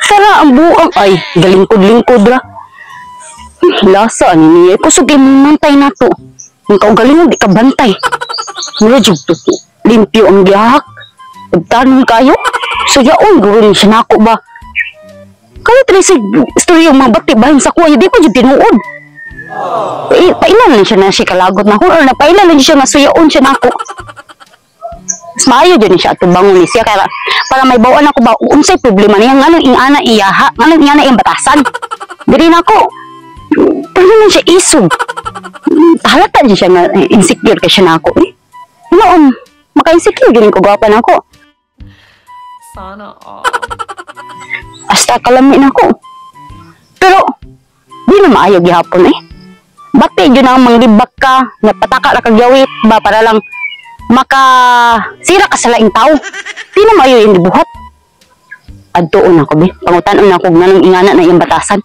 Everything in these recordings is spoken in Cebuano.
Tara, ang buang ay galingkod-lingkod ra. Lasa ani niya. Kusog imong mantay na to. Ang kaugalingon di ka bantay. Mura jud to. Limpyo ang gihak. Tanong kayo. Suyaon guro ni siya nako ba. Kaya tali sa istorya mga bati bahin sa kuya, di pa jud tinuod. Eh, pailan lang siya na siya kalagot na or napailan lang siya nga suyaon siya nako. Mas maayo jud ni siya atong bangon ni siya kaya para may bawaan ako ba unsay problema niya nganong ingana iyaha, nganong ingana iyang batasan. Diri nako. Paano man siya isog? Halata din siya nga insecure kay siya nako eh. Noon, maka-insecure din ko gwapa nako. Sana all. Hasta kalami nako. Pero di na maayo gihapon eh. Bati gyud ang manglibak ka, napataka ra kag yawit ba para lang maka sira ka sa laing tao. Di na maayo yung gibuhat. Adtuon ako be, pangutan-on ako nganong ingana na iyang batasan.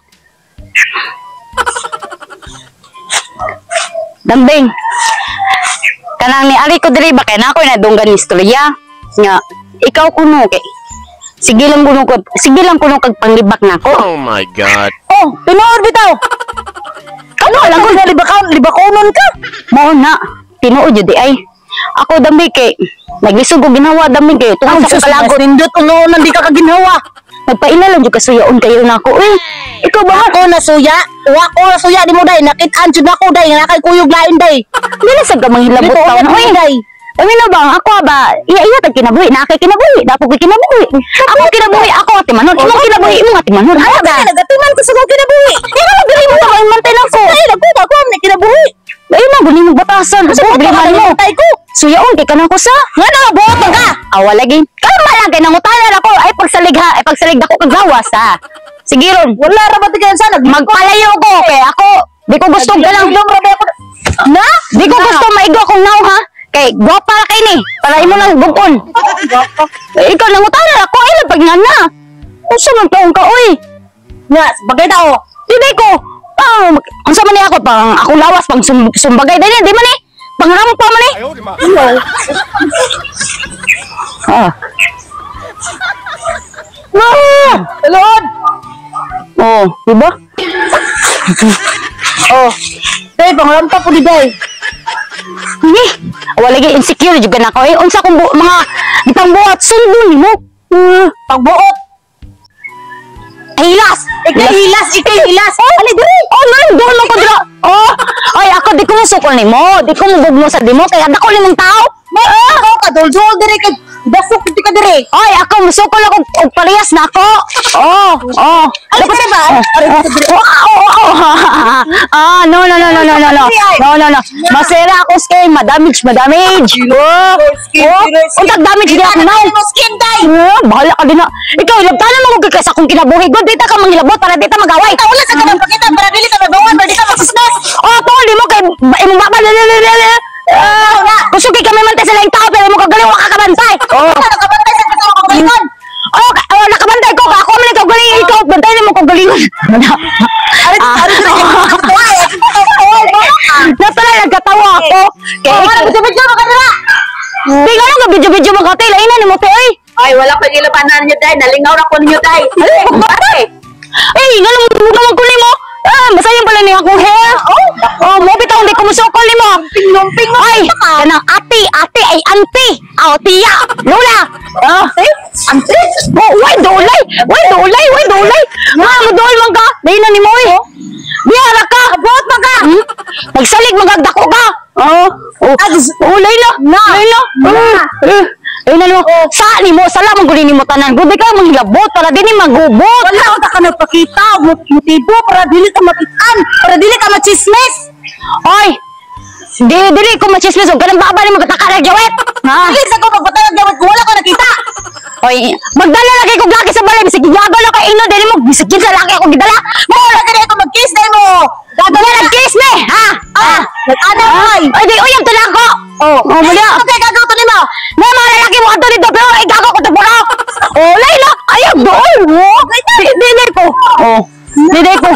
Dambing. Kanang ni ari ko diri ba kay nako nadunggan ni istorya nga ikaw kuno kay sige lang kuno ko, sige lang kuno kag panglibak nako. Oh my God. Oh, tinuod bitaw. Kano lang ko Libakaon, libakonon ka. Mao na, tinuod jud di ay. Ako dambi kay naglisod ko ginawa dambi kay tungod sa kalagot. Nindot uno di ka kaginhawa. Nagpaila lang jud kasuyaon kayo nako eh. Ikaw ba? Ako na suya, wa ko na suya di mo day, nakit-an jud nako day, nga nakay kuyog lain day. Dili sa ka manghilabot Dito taon unya oy. day. Kami na ba ako ba iya iya tag kinabuhi na kay kinabuhi dapo kay kinabuhi. Ako kinabuhi ako ati manon. Imong kinabuhi imong ati manon. Ano ba? Nagatiman ko sa kong kinabuhi. Ikaw na dili mo ka mantay nako. Ay, nagko ako na kinabuhi. Ay na guni mo batasan. Sa problema mo. Tay ko. Suyaon kay kanang ko sa. Nga na buot ka. Awa lagi. Kalma lang kay nangutanan ako ay pagsalig ha, ay pagsalig dako kag gawas ha. Sige ron. Wala ra ba tigayon sa nag Magpalayo ko kay ako di ko gusto ganang Naglong ra ba ako. Na? Di ko gusto maigo akong naw ha. Kay gwapa ra kay ni. Para imo lang bukon. Eh, ikaw nangutanan ako ay pag nga na. Unsa man taong ka oy? Nga, bagay tao. Dili ko. Ah, unsa man ni ako pang akong lawas pang sumbagay dili di man ni. Pangrampa man ni. Ah. Ah! Lord. Oh, di ba? Oh. Day, pangrampa po di day. Ni, wala gyud insecure jud ka nako eh. Unsa kung mga gipangbuhat sundo nimo. Pagbuot. Hilas. Ikay hilas, ikay hilas. Oh, ali diri. Oh, nalang doon lang ko dira. Oh, ay ako di ko musukol nimo, di ko mugugmo sa dimo kay dako nimong tao. May ako ka duldul diri kay dasok dito ka diri. Ay, ako musukol ako og parehas na ako. Oh, oh. Ay, diri ba? Oh, oh, oh, oh. Ah, no, no, no, no, no, no, no. No, no, no. Masira ako skin, madamage, madamage. Oh, oh. Untag damage di ako now. Mo skin day. Oh, bahala ka din na. Ikaw, ilabtanan mo kay sa akong kinabuhi. God, dita ka manghilabot para dita magaway. Wala sa kanang pakita para dili ka mabangon, para di ka magsisnes. Oh, tol, di mo kay imong baba. Ah, gusto kay kami mantay sa laing tao pero mo kagaling wa ka kabantay. Oh. Nakabantay sa katong kagalingon. Oh, oh, nakabantay ko ka. Ako man ikaw galing, ikaw bantay nimo ko galingon. Ari ari diri. Natala nagkatawa ako. Kay Oh, wala video-video mo kanila. Di ka lang video-video mo ka tay, lain na nimo te oy. Ay, wala ko gilabanan niyo day, nalingaw ra ko ninyo day. Ay, ngano mo naman ko nimo? Ah, masayang pala ni akong hair. Oh, oh, mo bitaw hindi ko musukol nimo. Lumping mo. Ay, kanang ate, ate ay ante. Aw, tiya, lola. Ah, Ante. Oh, why dolay? Why dolay? Why dolay? Nga, mo man ka. Dahil na ni mo eh. Biyara ka. Abot man ka. Hmm? Nagsalig magagdako ka. Oh, oh. Oh, lay na. Lay na. Eh, eh, na mo. Sa ni mo, sala man guli ni mo tanan. Gubi ka manghilabot para di ni magubot. Wala ko ta ka nagpakita og motibo para dili ka makitaan, para dili ka machismis. Oy. Di dili ko machismis og kanang baba ni magkataka ng jawet. Ha? Dili sa ko pagpatawag gawat ko wala ko nakita. Oy, magdala lagi kog laki sa balay bisag gigago na kay ino dili mo bisag kinsa laki ako gidala. Mo wala ka ko mag-kiss day mo. Gagawa nag-kiss me, ha? Ah, nag-ana ay. Ay, di uyab to lang ko. Oh, Oh, mali. Ano kay gagaw to nimo? Na mga lalaki mo adto dito pero ay gago ko to puro. Oh, lay na. Ayaw dool. Oh, di di di ko. Oh. Di di ko.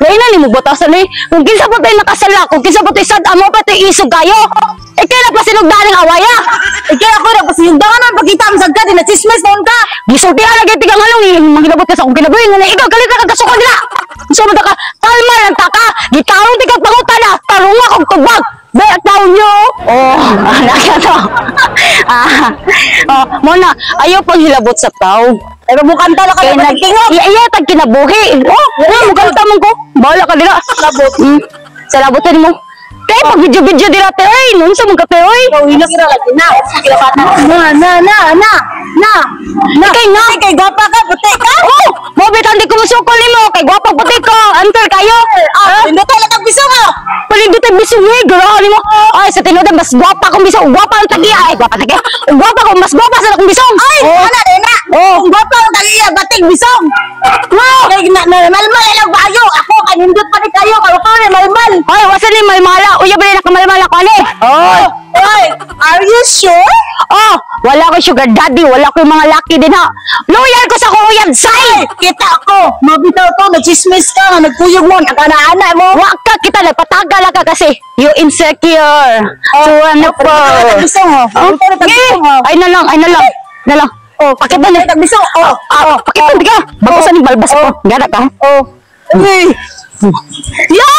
Lay na nimo batasan eh. Kung kinsa pa tayo nakasala, kung kinsa pa tayo sad amo pa tayo isog kayo. Eh kaya na pa sinugdan ang awaya. Ikay ako na pasinugdangan ang pagkita mo sa din na chismis noon ka. Gisultihan lagi tigang halong eh. Manghilabot ka sa akong kinabuhi. Nga na ikaw kalit ka kasukon nila. So mo ka kalma lang ta ka. Gitarong ti kag pangutana. Tarong akong tubag. Be taon nyo. Oh, anak ka to. Ah, oh, mo na ayaw panghilabot sa tao. Pero mukanta na ka Kay na nag iya iya tag kinabuhi. Oh, oh mukanta man ko. Bahala ka dira. Labot. Sa labotin mo. Kay pag video-video dira te oy, unsa man ka te oy? Ikaw hinog ra lagi na. Kilabatan. Na na na na na. Na kay nga. Kay gwapa ka, puti ka. Oh, mo bitan di ko musukol nimo kay gwapa puti ko. Anter kayo. Ah, pindot lang kag bisong ah. Palindot ang bisong eh, grabe mo. Ay, sa tinuod mas gwapa kong bisong, gwapa ang tagiya. Ay, gwapa tagiya. Gwapa ko, mas gwapa sa akong bisong. Ay, oh. ana din na. Oh. Kung gwapa ang tagiya, bating bisong. Wow! Kay na na malmal ilang bayo. Ako kay nindot pa ni kayo, kayo pa ni malmal. Ay, wasa ni malmala. Uya ba na kamalmala ko ani? Oh. Oy, are you sure? Oh, wala ko sugar daddy, wala ko yung mga laki din ha. Loyal ko sa kuya, say! Kita ko, mabitaw to, nagchismis ka, nga nagkuyog mo, nagana-ana mo. Wa ka kita nagpatagal ka kasi you insecure. So ano po? Tagbisong, oh. Oh, Tagbisong, oh. ay na lang, ay na lang. Na lang. Oh, Pakita na. Tagbisong, oh. Ah, pakita ka. Bago sa ni balbas ko. Gana ka. Oh. Uy. Yo!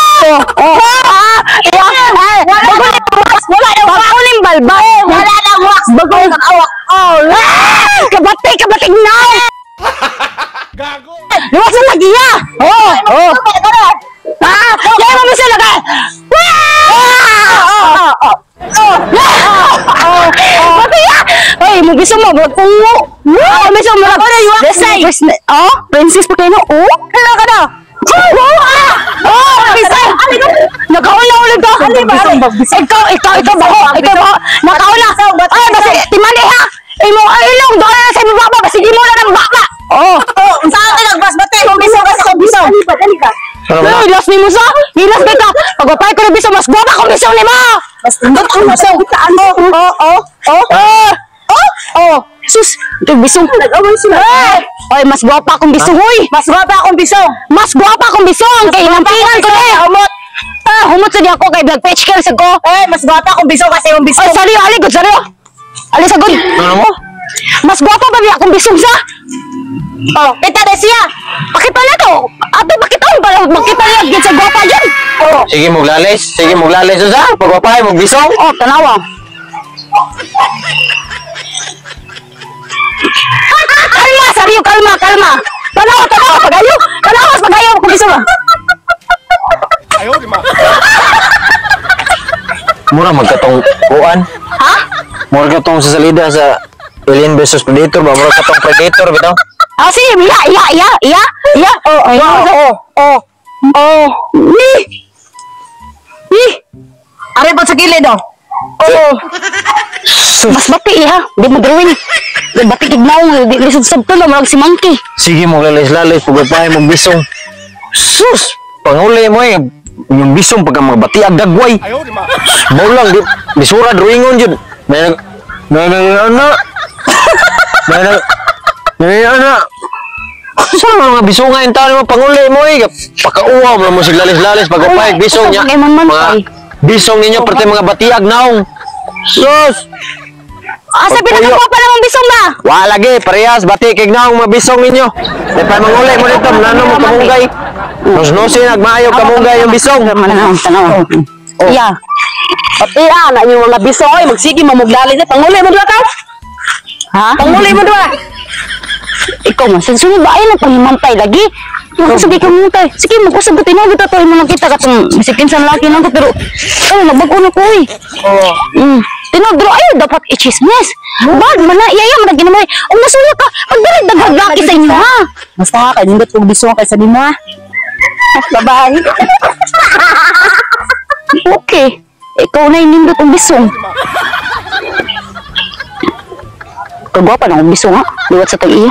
Oh! Ah! Yeah! Ay, bago ni balbas. Wala na bago ni balbas. Wala na wax. Bago Ang awak. Oh! Ah! Kabati, kabati now! Gago! Luwas na lagi ya! Oh! Oh! Ah! Yan mo bisa lagi! Ah! Oh! Oh! Oh! Oh! Pati ya! Ay, mo bisa mo murag tungo. Oh, bisa mo murag. Desay. Oh, princess pa kayo no? Oh, Hello ka na. Oh, ah! Oh, bisa! Nakauna ulit ka. Ikaw, ikaw, ikaw bako, ikaw bako. Nakauna. Ay, basi timani ha. Imo ay ilong doon na sa imong baba, basi imo na ng baba. Oh. Oh, saan ka nagbas bate? Kung bisong ka sa kung bisong. Dali ba, dali ba. Ano ba? Ay, last ni mo sa. Nilas kay ka. Pagpapay ko na biso, mas gwapa kong biso ni mo. Mas nindot ang bisong. Oh, oh, oh, oh. Ah! Oh, oh. Sus, ito bisong. Nag-away sila. Eh! Ay, mas gwapa akong bisong, huy! Mas gwapa akong bisong. Mas gwapa akong bisong! Kay nampingan ko na eh! Humot. Ah, humot sa di ako kay Black Patch Girl sa ko. Eh, mas gwapa akong bisong kasi yung bisong. Ay, sorry, ali, good, sorry. Ali, sa good. Ano mo? Mas gwapa ba biya akong bisong sa? Oh, kita na siya. Pakita na to. Ato, pakita mo para makita niya gid sa gwapa yun. Oh. Sige muglalis, sige muglalis unsa? Pagwapahay magbisong. Oh, tanawa. Kalma, saryo, kalma, kalma. Tanawa, tanawa, pagayo. Tanawa, pagayo, kung bisa ba. Mura magkatong kuan. Ha? Mura katong sa salida sa Alien versus Predator ba? Mura katong Predator bitaw. Ah, sige, iya, iya, iya, iya, iya. Oh, oh, oh, oh. Oh, ni. Ni. Are pa sa gilid, oh. Oh. Mas bati ha, di mo drawing. Di bati kignaw, di lisod sabto na marag si monkey. Sige muglalis-lalis pagwapahay magbisong. Sus! Panguli mo eh. Yung bisong pagka magbati agdagway. Mao lang di bisura drawingon jud. May nag may nag ana. May nag may ana. Sa mga bisonga yung tao mo panguli mo eh. Pakauwaw mo mo siglalis-lalis pagwapahay bisong niya. Ay, man, Mga ay. bisong ninyo pati mga batiag naong. Sus! Asa pinakagwapa namang bisong ba? Wa lagi parehas bati kig naong mga bisong ninyo. Di pa manguli mo dito nano mo kamunggay. Nusnusin nagmaayo kamunggay yung bisong. Tanaw, tanaw. Iya. Pati ah, na yung mga bisong oy, magsige mamuglalis na panguli mo duha ka. Ha? Panguli mo duha. Ikaw man, sa sunod ba ay nagpangimantay lagi? Mag-usab ka mantay. Sige, mag-usab ka tinawag ito. Ito mo nakita ka itong bisikin sa laki lang ko. Pero, ano, nagbago na ko eh. Oh. Tinawag pero ayaw dapat i-chismis. Bad man na, iya, iya, man ginamay. Ang masuya ka, pagdalag daghag laki sa inyo ha. Basta kay nindot kong bisong kaysa nimo ah. Bye-bye. Okay. Ikaw na yung nindot ang bisong. Kagwapa na akong bisong ha. Liwat sa tag-iya.